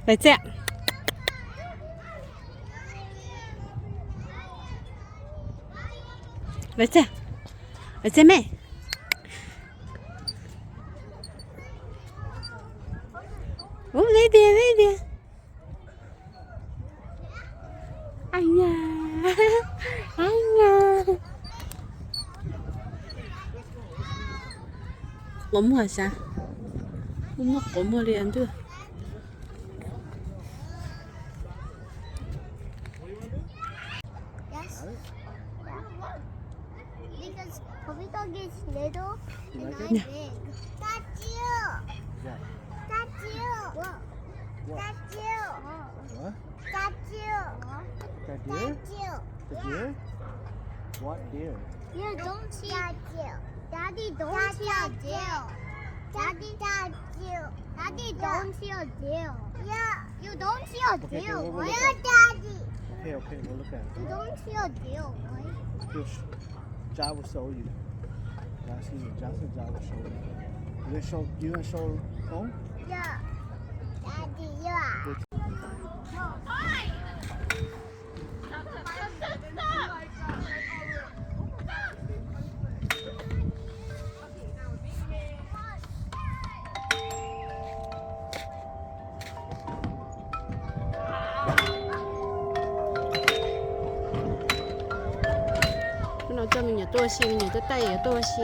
Lawv txia, lawv txia, lawv txia me. Ub, baby, baby. Ai ya, ai ya. Quav muag sav, muag quav muag li ntuj. Yes. Yeah. Because Papito gets little and I'm big. That's you. Yeah. That's you. What? That's you. What? That's you. That deer? That's you. The deer? Yeah. What deer? You don't see. That's you. Daddy, don't see a deer. Daddy, that's you. Daddy, don't see a deer. Yeah. You don't see a deer, right? Okay, okay, we'll look at it. Yeah, Daddy. Okay, okay, we'll look at it. You don't see a deal, right? Yes. Jai will show you. Jai, excuse me, Jai said Jai will show you. You gonna show, you gonna show home? Yeah. Daddy, yeah. Good. Hnub no coj me nyuam tuaj ua si, me nyuam tuaj taij yuav tuaj ua si.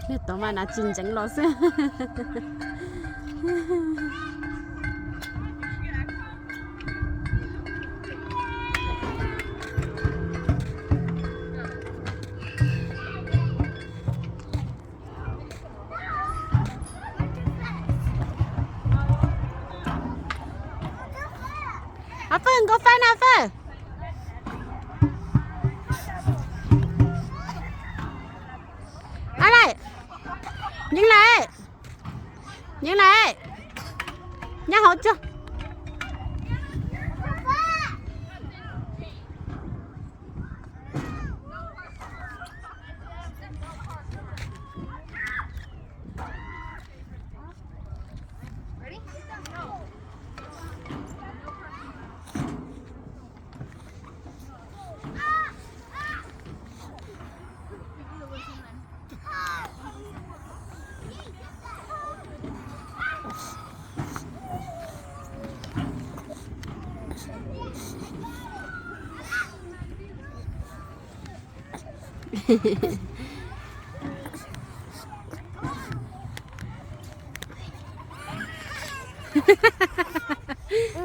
Niag tod mas hnav tsis ntseev los xwb. Ab, Fwj, nkaus fab na Fwj. Ab, lawm. Nyeeb lawm. Nyeeb lawm. Nyob hauv tsuag.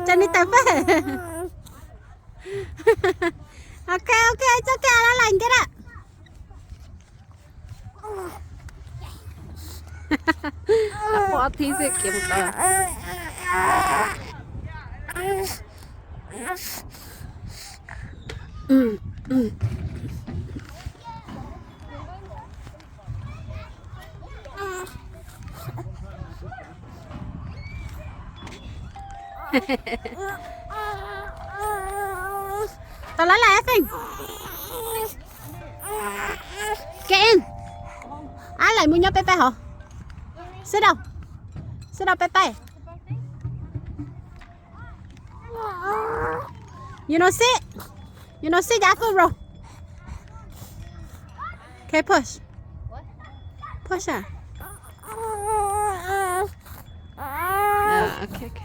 Tso nws tawm Fwj. Ok, ok, tso kiag lawm, lawm kiag lawm. Ob thib xwb khiav mus tod. Tau lawv lawm Fwj. Ke, ab, lawm mus nyob peb peb hauv. Sit down. Sit down peb peb. You know sit. You know sit down, bro. Okay, push. Push, ah. Ah, okay, okay.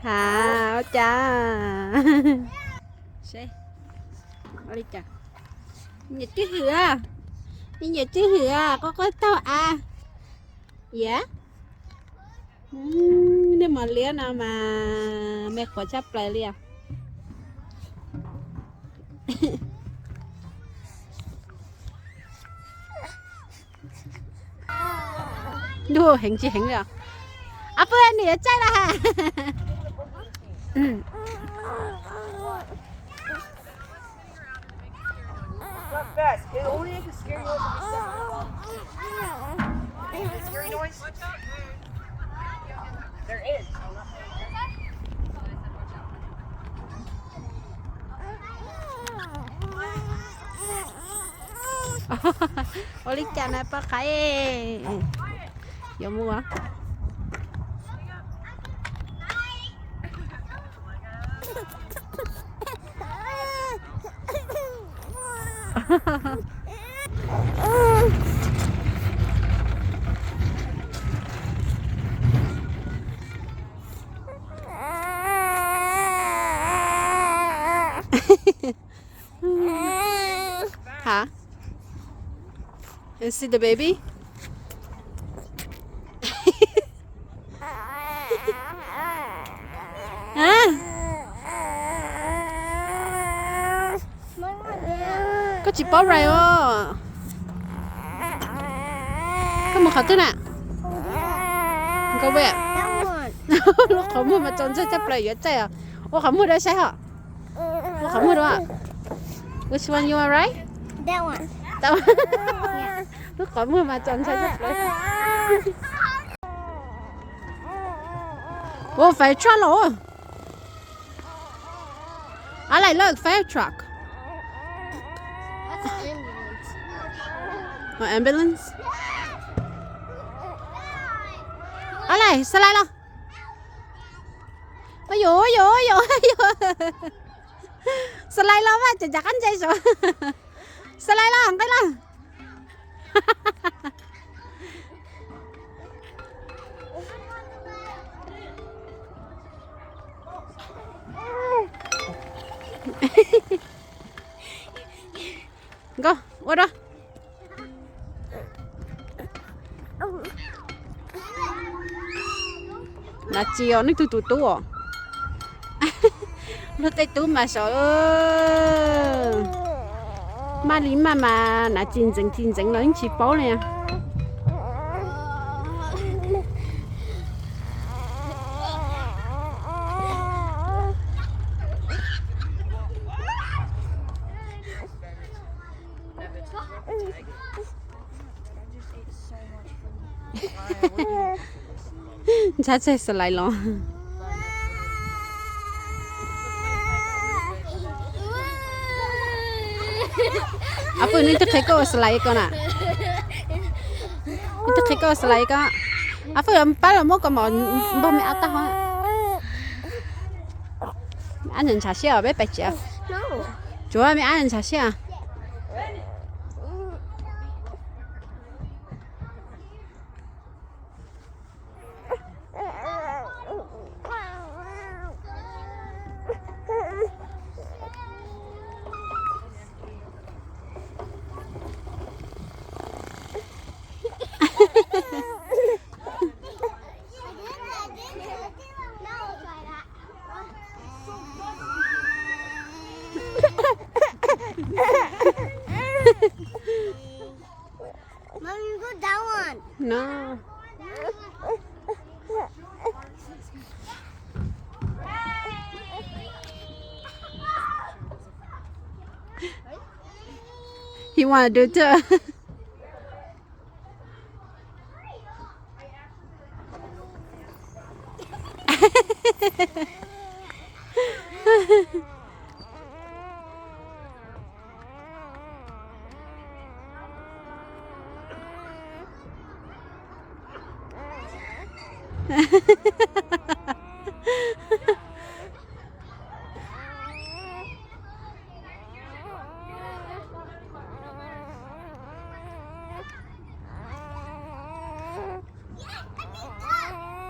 Has, ua cas? Seb, ua li cas? Nyiam Tswj Hwm, nyiam Tswj Hwm, quaj quaj taug av. Yam. Niag mos liab no mas me qhuav tshaj plaws li os. Ntuj, heev tsis heev li os. Ab, pw, nws yuav tsaij lawm. Not fast. It only is the scary noise if you sit there. Scary noise? There is. Ua li cas na poj qaib? Yuav mus. Hả? You see the baby? Hả? Koj tsis paub rais os. Koj mus qhov twg na? Koj ve. Lub qhov muag mas txaus ntshai tshaj plaws yuav tsaij os. Ua qhov muag rau saib hos. Ua qhov muag rau. Which one you want, right? That one. That one. Yeah. Lub qhov muag mas txaus ntshai tshaj plaws. Ua fire truck los. I like, look, fire truck. That's an ambulance. An ambulance? I like, xa lais los. Ua yuav, ua yuav, ua yuav, ua yuav. Xa lais los mas, cov cov qab ntse sav. Xa lais los, nqe los. Nkauj, ua rau. Nav tsis os, nej tug tus tub os. Luag tej tub mas sav, maj li maj mas nav tsis ntxeev tsis ntxeev los yeej tsis paub li. Ntshai tseg xa lais los. Ab pwj, neb twb qhia koj ua xa lais ko na. Neb twb qhia koj ua xa lais ko. Ab pwj, pab los muab koj mom npog me ab tag ho. Ab ntshav siab os, peb pais tsev. Tsuav me ab ntshav siab. Mommy, go down one. No. He wanna do too.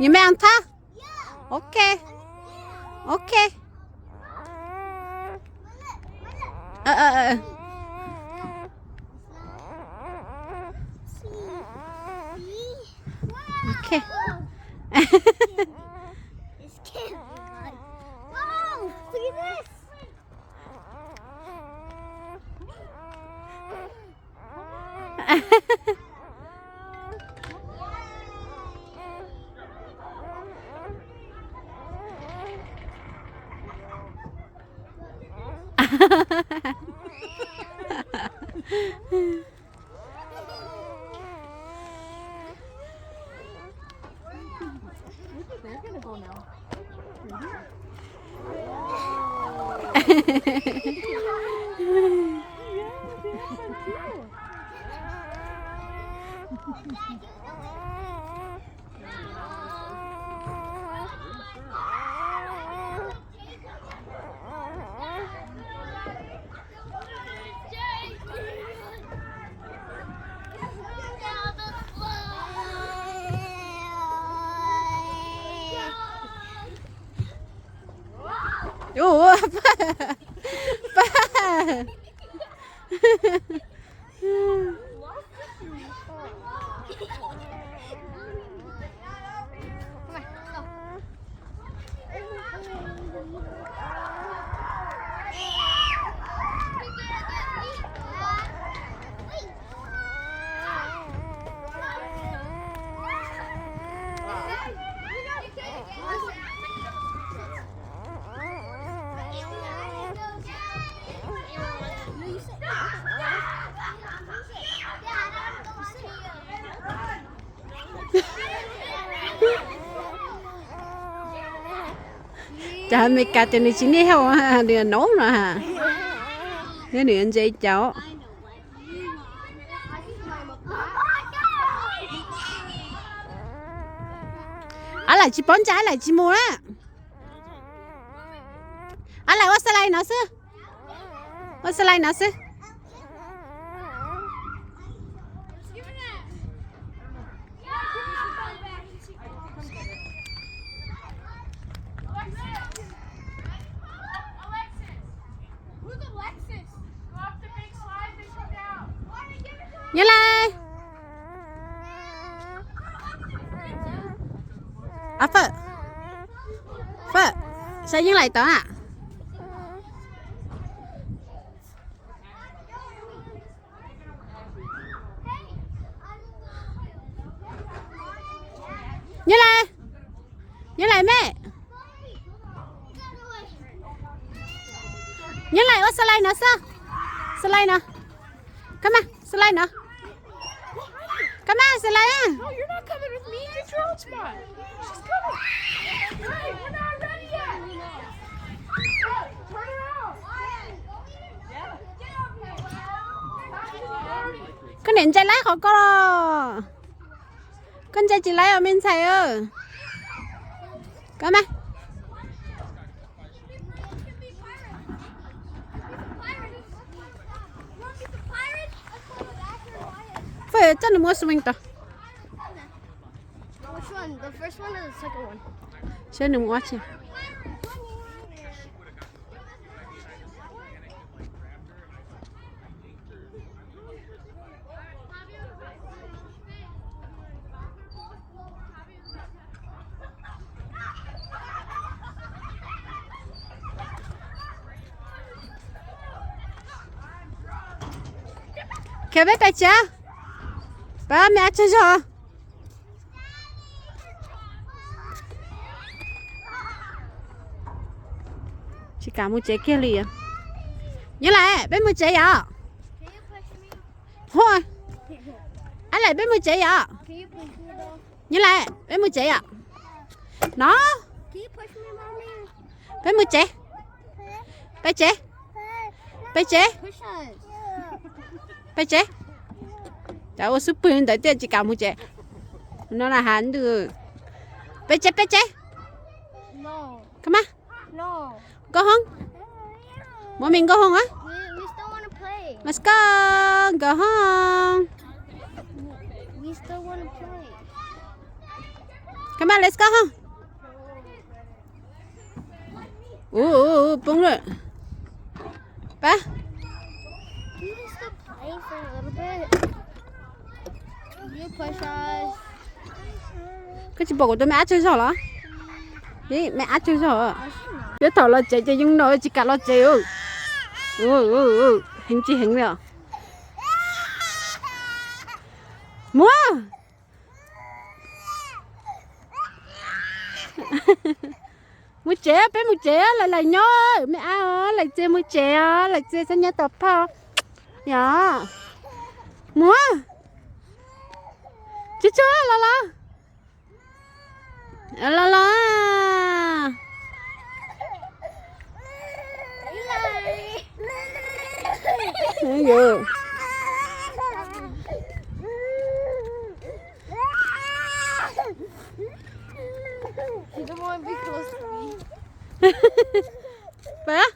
You may ăn thab. Ok. Ok. Ờ, ờ, ờ. Ok. Ua, pab, pab. Cov Amelikas tias nws tsis niaj hau, nws nov no ha. Thiab nws ntse cauv. Ab laim tsis paub ntsa, ab laim tsis mus na. Ab laim ua slide no xwb. Ua slide no xwb. Yeej laim. Ab, Fawm, Fawm, saib Yeej laim tod na. Yeej laim, Yeej laim me. Yeej laim ua slide no xwb. Slide no. Come on, slide no. Come on, slide. Koj niam ntsia laib qhov ko los. Koj ntsia tsis laib os me ntxhais. Koj mas. Fawm, coj nws mus ua swing tod. Saib nws mus ua tsi. Khiav peb pais tsev. Pab me ab tsawg zog. Tsis kam mus tsev kiag li. Yeej laim, peb mus tsev yom. Ho, ab laim, peb mus tsev yom. Yeej laim, peb mus tsev yom. No, peb mus tsev. Peb tsev. Peb tsev. Peb tsev. Cov ua xub pwg ntawd thiaj tsis kam mus tsev. No na has ntws. Peb tsev, peb tsev. Come on. Go home. Mommy, go home, a. Let's go, go home. Come on, let's go home. Ua, ua, ua, poob lawm. Pab. Koj tsis pom kuv tus me ab tsawg zog los? Me ab tsawg zog. Twb thaum los tsev ces yeej no tsis kam los tsev. Heev tsis heev li os. Muab. Mus tsev, peb mus tsev, lawv lam nyob, me ab, lawv txias mus tsev os, lawv txias txhob nyob tom phaj. Yog. Muab. Tsuag tsuag los los. Los los. Pab.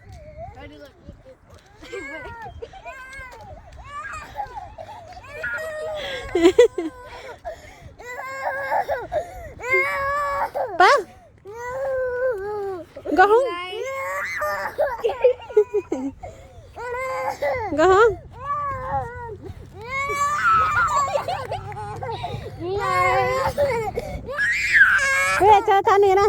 Pab. Nkauj hoob. Nkauj hoob. Kuv yog tso tau nws na.